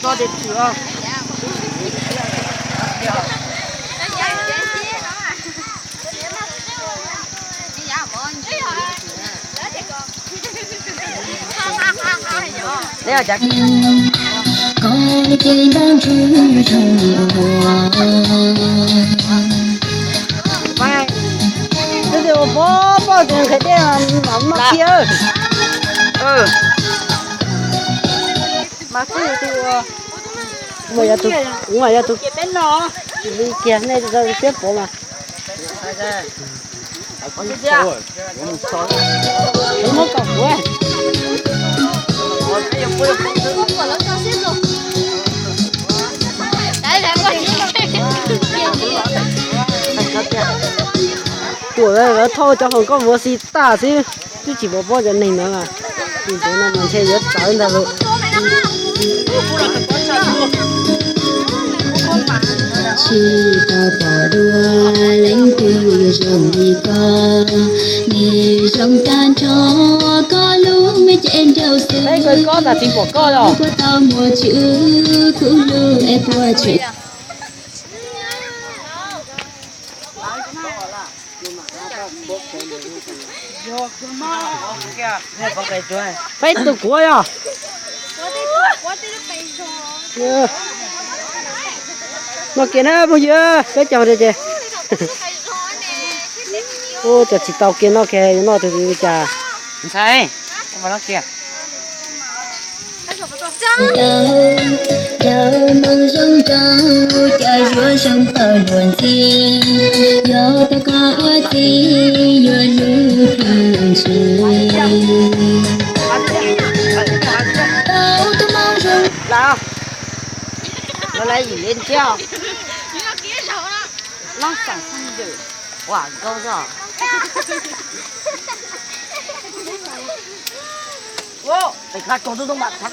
Tus ua pog pog tus nqhis dej mas mam maj kiag. Mas twb yog tus ua, mas yog tus, mas yog tus li kiag nej siab pov mas. Muab kom kuv. Tuam lawv thauj cov hluas nkauj mus ua si tag xwb, twb tsis pom pob cov neeg ntawd mas. Tus ntawd no mas ntshe yuav txawv ntag lauj. Tsis tau pom dua leej twg zoo li koj, nws zoo tag nrho koj lub me cev nraug xwb. Koj tsis pom koj los? Koj tau muaj chwv kuv lub es puas tseem Peb tus kuv yog. Noj kiag na phooj ywg, peb caug tiag ces. Ua cas tsis tau kiag, noj kiag yuav noj tus li cas. Ntxhais, noj kiag. Daws moo zoo rau cov yuav zoo tau luag ntxhi, yog tau koj ua txiv yuav hlub koj ntsis. Tau tus moo zoo. Los lawv yim li ntiag. Loj xeem xeeb ywm, ua nkauj zog. Pem qab koog tub tub mam thab.